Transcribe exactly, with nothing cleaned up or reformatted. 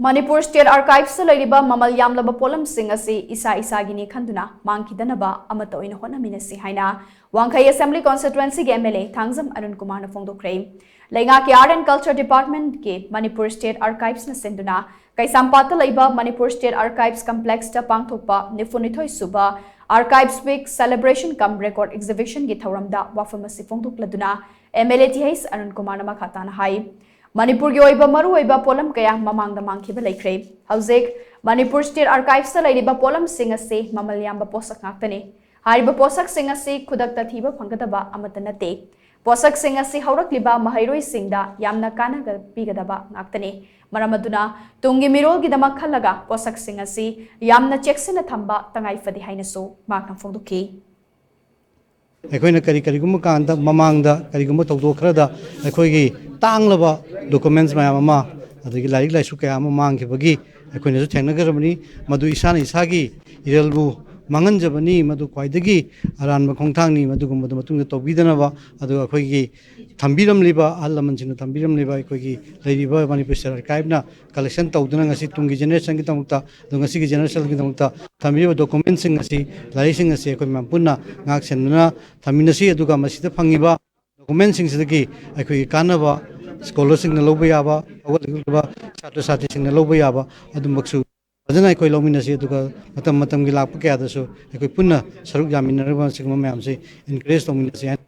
Manipur state ꯑꯥꯔꯀꯥꯏꯚꯁꯇ ꯂꯩꯔꯤꯕ ꯃꯃꯜ ꯌꯥꯝꯂꯕ ꯄꯣꯠꯂꯝꯁꯤꯡ ꯑꯁꯤ ꯏꯁꯥ ꯏꯁꯥꯒꯤꯅꯤ ꯈꯟꯗꯨꯅ ꯃꯥꯡꯈꯤꯗꯅꯕ ꯑꯃꯠꯇ ꯑꯣꯏꯅ ꯍꯣꯠꯅꯃꯤꯟꯅꯁꯤ ꯍꯥꯏꯅ ꯋꯥꯡꯈꯩ ꯑꯦꯁꯦꯝꯕ꯭ꯂꯤ ꯀꯣꯟꯁꯇꯤꯇ꯭ꯋꯦꯟꯁꯤꯒꯤ M L A Thangjam Arun ꯀꯨꯃꯥꯔꯅ ꯐꯣꯡꯗꯣꯛꯈ꯭ꯔꯦ꯫ ꯂꯩꯉꯥꯛꯀꯤ ꯑꯥꯔꯠ ꯑꯦꯟ ꯀꯜꯆꯔ ꯗꯤꯄꯥꯔꯠꯃꯦꯟꯠꯀꯤ ꯃꯅꯤꯄꯨꯔ ꯁ꯭ꯇꯦꯠ ꯑꯥꯔꯀꯥꯏꯚꯁꯅ ꯁꯤꯟꯗꯨꯅ ꯀꯩꯁꯥꯝꯄꯥꯠꯇ ꯂꯩꯕ ꯃꯅꯤꯄꯨꯔ ꯁ꯭ꯇꯦꯠ ꯑꯥꯔꯀꯥꯏꯚꯁ ꯀꯝꯄ꯭ꯂꯦꯛꯁꯇ ꯄꯥꯡꯊꯣꯛꯄ ꯅꯤꯐꯨꯅꯤꯊꯣꯏ ꯁꯨꯕ ꯑꯥꯔꯀꯥꯏꯚꯁ ꯋꯤꯛ ꯁꯦꯂꯦꯕ꯭ꯔꯦꯁꯟ ꯀꯝ ꯔꯦꯀꯣꯔꯗ ꯑꯦꯛꯖꯤꯕꯤꯁꯟꯒꯤ ꯊꯧꯔꯝꯗ ꯋꯥꯐꯝ ꯑꯁꯤ ꯐꯣꯡꯗꯣꯛꯂꯗꯨꯅ M L A Thangjam Arun ꯀꯨꯃꯥꯔꯅ ꯃꯈꯥ ꯇꯥꯅ ꯍꯥꯏ, ꯃꯅꯤꯄꯨꯔꯒꯤ ꯑꯣꯏꯕ ꯃꯔꯨꯑꯣꯏꯕ ꯄꯣꯠꯂꯝ ꯀꯌꯥ ꯃꯃꯥꯡꯗ ꯃꯥꯡꯈꯤꯕ ꯂꯩꯈ꯭ꯔꯦ꯫ ꯍꯧꯖꯤꯛ ꯃꯅꯤꯄꯨꯔ ꯁ꯭ꯇꯦꯠ ꯑꯥꯔꯀꯥꯏꯚꯁꯇ ꯂꯩꯔꯤꯕ ꯄꯣꯠꯂꯝꯁꯤꯡ ꯑꯁꯤ ꯃꯃꯜ ꯌꯥꯝꯕ ꯄꯣꯠꯁꯛ ꯉꯥꯛꯇꯅꯤ꯫ ꯍꯥꯏꯔꯤꯕ ꯄꯣꯠꯁꯛꯁꯤꯡ ꯑꯁꯤ ꯈꯨꯗꯛꯇ ꯊꯤꯕ ꯐꯪꯒꯗꯕ ꯑꯃꯠꯇ ꯅꯠꯇꯦ꯫ ꯄꯣꯠꯁꯛꯁꯤꯡ ꯑꯁꯤ ꯍꯧꯔꯛꯂꯤꯕ ꯃꯍꯩꯔꯣꯏꯁꯤꯡꯗ ꯌꯥꯝꯅ ꯀꯥꯟꯅꯕ ꯄꯤꯒꯗꯕ ꯉꯥꯛꯇꯅꯤ꯫ ꯃꯔꯝ ꯑꯗꯨꯅ ꯇꯨꯡꯒꯤ ꯃꯤꯔꯣꯜꯒꯤꯗꯃꯛ ꯈꯜꯂꯒ ꯄꯣꯠꯁꯛꯁꯤꯡ ꯑꯁꯤ ꯌꯥꯝꯅ ꯆꯦꯛꯁꯤꯟꯅ ꯊꯝꯕ ꯇꯉꯥꯏ ꯐꯗꯦ ꯍꯥꯏꯅꯁꯨ ꯃꯍꯥꯛꯅ ꯐꯣꯡꯗꯣꯛꯈꯤ꯫ ꯑꯩꯈꯣꯏꯅ ꯀꯔꯤ ꯀꯔꯤꯒꯨꯝꯕ ꯀꯥꯟꯗ ꯃꯃꯥꯡꯗ ꯀꯔꯤꯒꯨꯝꯕ ꯊꯧꯗꯣꯛ ꯈꯔꯗ ꯑꯩꯈꯣꯏꯒꯤ ꯇꯥꯡꯂꯕ ꯗꯣꯀꯨꯃꯦꯟꯁ ꯃꯌꯥꯝ ꯑꯃ, ꯑꯗꯒꯤ ꯂꯥꯏꯔꯤꯛ ꯂꯥꯏꯁꯨ ꯀꯌꯥ ꯑꯃ ꯃꯥꯡꯈꯤꯕꯒꯤ ꯑꯩꯈꯣꯏꯅꯁꯨ ꯊꯦꯡꯅꯈ꯭ꯔꯕꯅꯤ꯫ ꯃꯗꯨ ꯏꯁꯥꯅ ꯏꯁꯥꯒꯤ ꯏꯔꯜꯕꯨ ꯃꯥꯡꯍꯟꯖꯕꯅꯤ꯫ ꯃꯗꯨ ꯈ꯭ꯋꯥꯏꯗꯒꯤ ꯑꯔꯥꯟꯕ ꯈꯣꯡꯊꯥꯡꯅꯤ꯫ ꯃꯗꯨꯒꯨꯝꯕꯗꯨ ꯃꯇꯨꯡꯗ ꯇꯧꯕꯤꯗꯅꯕ, ꯑꯗꯨꯒ ꯑꯩꯈꯣꯏꯒꯤ ꯊꯝꯕꯤꯔꯝꯂꯤꯕ, ꯑꯍꯜ ꯂꯃꯟꯁꯤꯡꯅ ꯊꯝꯕꯤꯔꯝꯂꯤꯕ ꯑꯩꯈꯣꯏꯒꯤ ꯂꯩꯔꯤꯕ ꯃꯅꯤꯄꯨꯔ ꯁ꯭ꯇꯦꯠ ꯑꯥꯔꯀꯥꯏꯚꯅ ꯀꯂꯦꯛꯁꯟ ꯇꯧꯗꯨꯅ ꯉꯁꯤ ꯇꯨꯡꯒꯤ ꯖꯦꯅꯦꯔꯦꯁꯟꯒꯤꯗꯃꯛꯇ, ꯑꯗꯨꯒ ꯉꯁꯤꯒꯤ ꯖꯦꯅꯦꯔꯦꯁꯟꯒꯤꯗꯃꯛꯇ ꯊꯝꯕꯤꯔꯤꯕ ꯗꯣꯀꯨꯃꯦꯟꯁꯤꯡ ꯑꯁꯤ, ꯂꯥꯏꯔꯤꯛꯁꯤꯡ ꯑꯁꯤ ꯑꯩꯈꯣꯏ ꯃꯌꯥꯝ ꯄꯨꯟꯅ ꯉꯥꯛ ꯁꯦꯟꯗꯨꯅ ꯊꯝꯃꯤꯟꯅꯁꯤ꯫ ꯑꯗꯨꯒ ꯃꯁꯤꯗ ꯐꯪꯉꯤꯕ ꯗꯣꯀꯨꯃꯦꯟꯁꯤꯡꯁꯤꯗꯒꯤ ꯑꯩꯈꯣꯏꯒꯤ ꯀꯥꯟꯅꯕ ꯁ꯭ꯀꯣꯂꯔꯁꯤꯡꯅ ꯂꯧꯕ ꯌꯥꯕ, ꯍꯧꯒꯠꯂꯛꯂꯤꯕ ꯁꯥꯇ꯭ꯔ ꯁꯥꯇ꯭ꯔꯤꯁꯤꯡꯅ ꯂꯧꯕ ꯌꯥꯕ ꯑꯗꯨꯃꯛꯁꯨ ꯐꯖꯅ ꯑꯩꯈꯣꯏ ꯂꯧꯃꯤꯟꯅꯁꯤ꯫ ꯑꯗꯨꯒ ꯃꯇꯝ ꯃꯇꯝꯒꯤ ꯂꯥꯛꯄ ꯀꯌꯥꯗꯁꯨ ꯑꯩꯈꯣꯏ ꯄꯨꯟꯅ ꯁꯔꯨꯛ ꯌꯥꯃꯤꯟꯅꯔꯒ ꯁꯤꯒꯨꯝꯕ ꯃꯌꯥꯝꯁꯤ ꯏꯟꯀꯔꯦꯖ ꯇꯧꯃꯤꯟꯅꯁꯤ ꯍꯥꯏꯅ